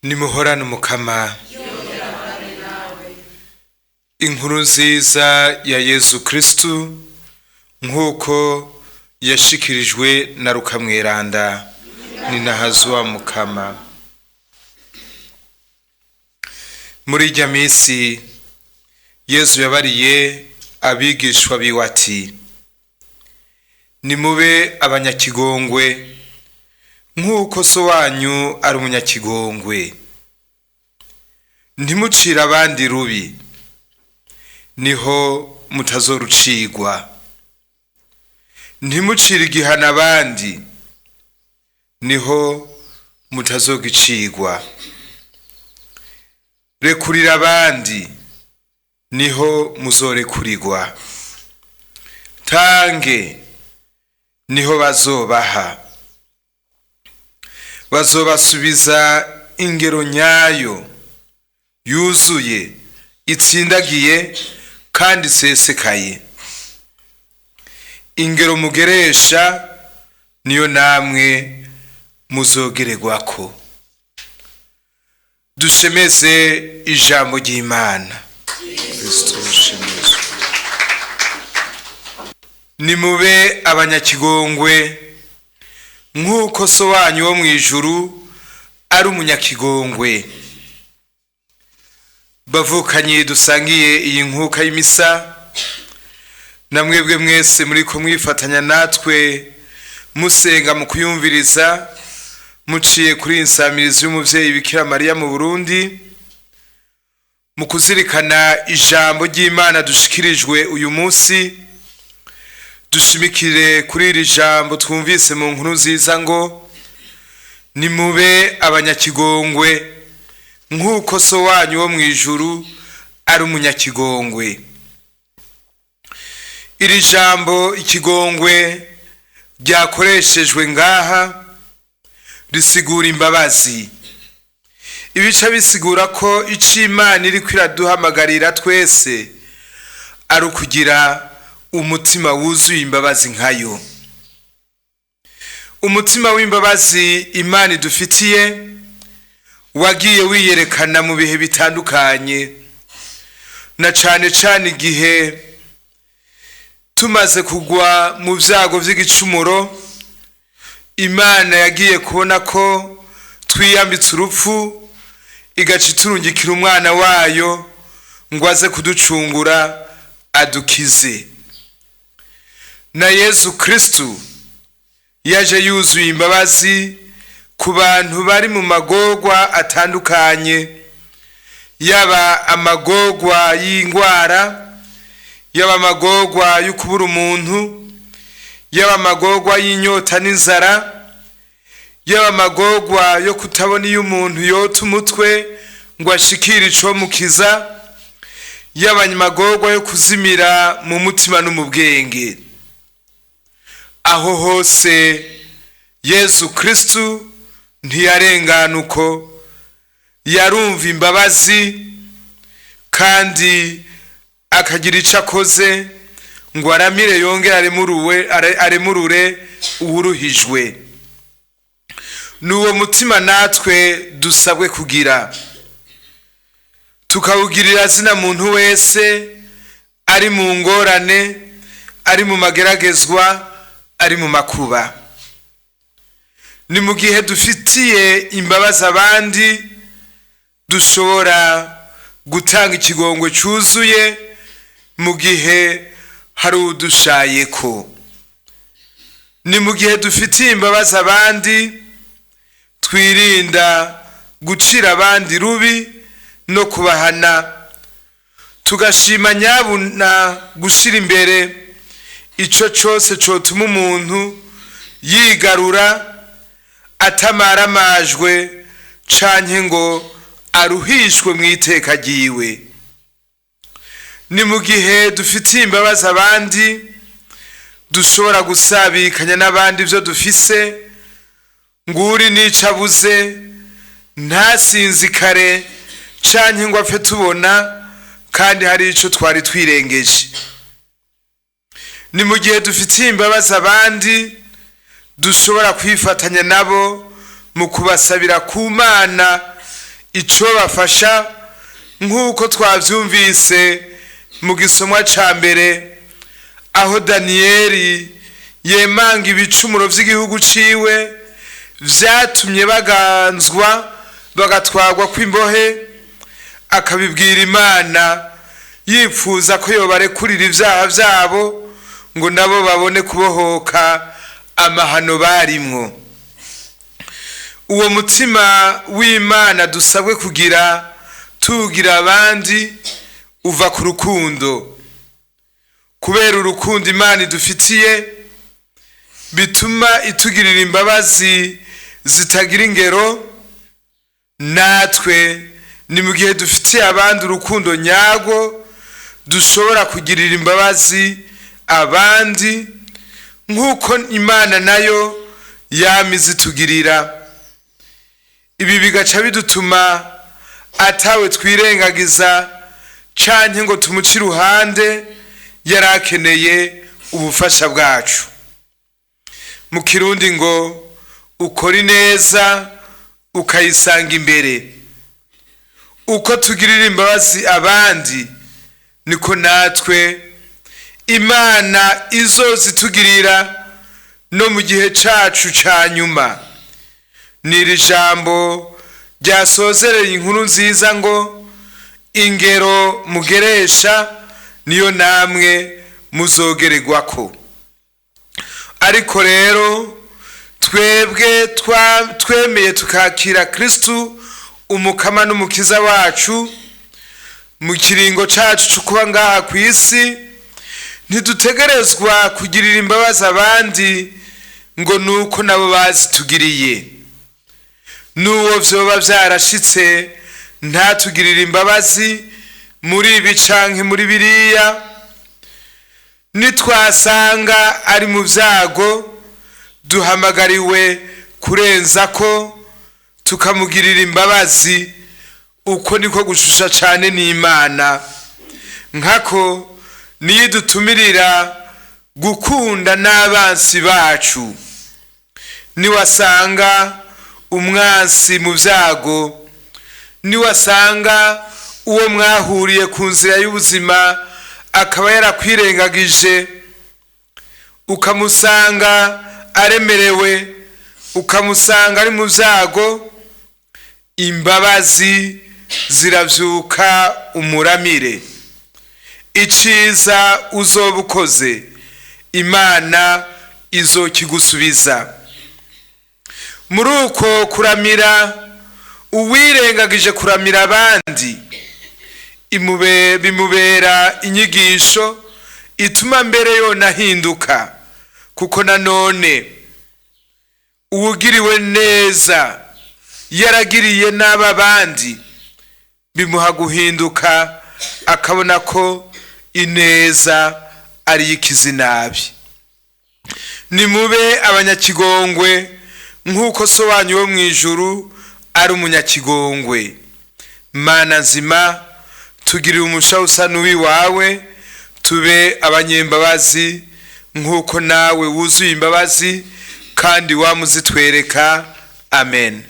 Nimuhorane Umukama. Inkuru nziza ya Yezu Kristu nk'uko yashikirijwe na Rukamweranda ni Nahazwa Mukama. Muri irya minsi Yezu yabariye abigishwa biwe ati: nimube abanyakigongwe nk'uko so wanyu ari umunyakigongwe. Ntimucire abandi rubi, niho mutazorucigwa. Ntimucire igihano abandi, niho mutazogicigwa. Rekurira abandi, niho muzorekurirwa. Tange, niho bazobaha. Bazobasubiza ingero nyayo yuzuye, itsindagiye kandi isesekaye. Ingero mugeresha niyo namwe muzogererwako. Dushemeze ijambo ry'Imana. Kristo ushemezwe. Nimube abanyakigongwe nk'uko so wanyu wo mw'ijuru ari umunyakigongwe. Bavukanye dusangiye iyi nkuka y'imisa, na mwebwe mwese muriko mwifatanya natwe musenga mu kuyumviriza muciye kuri insamirizi y'umuvyeyi Bikira Mariya mu Burundi, mu kuzirikana ijambo ry'Imana dushikirijwe uyu munsi, dushimikire kuri iri jambo twumvise mu nkuru nziza ngo: nimube abanyakigongwe nk'uko so wanyu wo mw'ijuru ari umunyakigongwe. Iri jambo ikigongwe ryakoreshejwe ngaha risigura imbabazi. Ibica bisigura ko ico Imana iriko iraduhamagarira twese ari ukugira umutima wuzuye imbabazi nkayo. Umutima w'imbabazi Imana idufitiye wagiye wiyerekana mu bihe bitandukanye, na cane cane igihe tumaze kugwa mu vyago vy'igicumuro. Imana yagiye kubona ko twiyambitse urupfu, igaca iturungikira umwana wayo ngo aze kuducungura adukize. Na Yezu Kristu yaje yuzuye imbabazi ku bantu bari mu magorwa atandukanye, yaba amagorwa y'ingwara, yaba amagorwa yo kubura umuntu, yaba amagorwa y'inyota n'inzara, yaba amagorwa yo kutabona iyo umuntu yota umutwe ngo ashikire icomukiza, yaba amagorwa yo kuzimira mu mutima no mu bwenge. Aho hose Yezu Kristu ntiyarengana uko, yarumva imbabazi kandi akagira ico akoze ngo aramire yongere aremurure uwuruhijwe. N'uwo mutima natwe dusabwe kugira, tukawugirira zina muntu wese ari mu ngorane, ari mu mageragezwa, ari mu makuba. Ni mu gihe dufitiye imbabazi abandi dushobora gutanga ikigongwe cuzuye mu gihe hari udushayeko. Ni mu gihe dufitiye imbabazi abandi twirinda gucira abandi rubi no kubahana, tugashima nyabuna gushira imbere ico cose cotuma umuntu yigarura atamaramajwe canke ngo aruhishwe mw'iteka ryiwe. Ni mu gihe dufitiye imbabazi abandi dushobora gusabikanya n'abandi ivyo dufise, nguri n'ico abuze ntasinzikare canke ngo apfe tubona kandi hari ico twari twirengeje. Ni mu gihe dufitiye imbabazi abandi dushobora kwifatanya nabo mu kubasabira ku Mana Ico bafasha, nk'uko twavyumvise mu gisomwa ca mbere, aho Daniyeli yemanga ibicumuro vy'igihugu ciwe vyatumye baganzwa bagatwarwa kw'imbohe, akabibwira Imana yipfuza ko yobarekurira ivyaha vyabo ngo nabo babone kubohoka amahano barimwo. Uwo mutima w'Imana dusabwe kugira tugira abandi uva ku rukundo. Kubera urukundo Imana idufitiye bituma itugirira imbabazi zitagira ingero. Natwe ni mu gihe dufitiye abandi urukundo nyarwo dushobora kugirira imbabazi abandi nk'uko Imana nayo yama izitugirira. Ibi bigaca bidutuma atawe twirengagiza canke ngo tumuce iruhande yari akeneye ubufasha bwacu. Mu Kirundi ngo ukora ineza ukayisanga imbere. Uko tugirira imbabazi abandi niko natwe Imana izozitugirira no mu gihe cacu ca nyuma. Ni iri jambo ryasozereye inkuru nziza ngo ingero mugeresha niyo namwe muzogererwako. Ariko rero twebwe twemeye tukakira Kristu umukama n'umukiza wacu mu kiringo cacu co kuba ngaha kw'isi, ntidutegerezwa kugirira imbabazi abandi ngo nuko nabo bazitugiriye. N'uwo vyoba vyarashitse ntatugirire imbabazi muri ibi canke muri biriya, nitwasanga ari mu vyago duhamagariwe kurenza ko tukamugirira imbabazi. Uko niko gushusha cane n'Imana, nkako niyo idutumirira gukunda n'abansi bacu. Niwasanga umwansi mu vyago, niwasanga uwo mwahuriye ku nzira y'ubuzima akaba yarakwirengagije, ukamusanga aremerewe, ukamusanga ari mu vyago, imbabazi ziravyuka umuramire. Iciza uzoba ukoze Imana izokigusubiza. Muri uko kuramira, uwirengagije kuramira abandi bimubera inyigisho ituma mbere yonahinduka, kuko nanone uwugiriwe neza yaragiriye n'aba bandi bimuha guhinduka, akabona ko ineza ari ikizinabi. Nimube abanyakigongwe nk'uko so wanyu wo mu ijuru ari umunyakigongwe. Mana nzima, tugirire umusha usa n'uwiwawe, tube abanyembabazi nk'uko nawe wuzuye imbabazi kandi wamuzitwereka. Amen.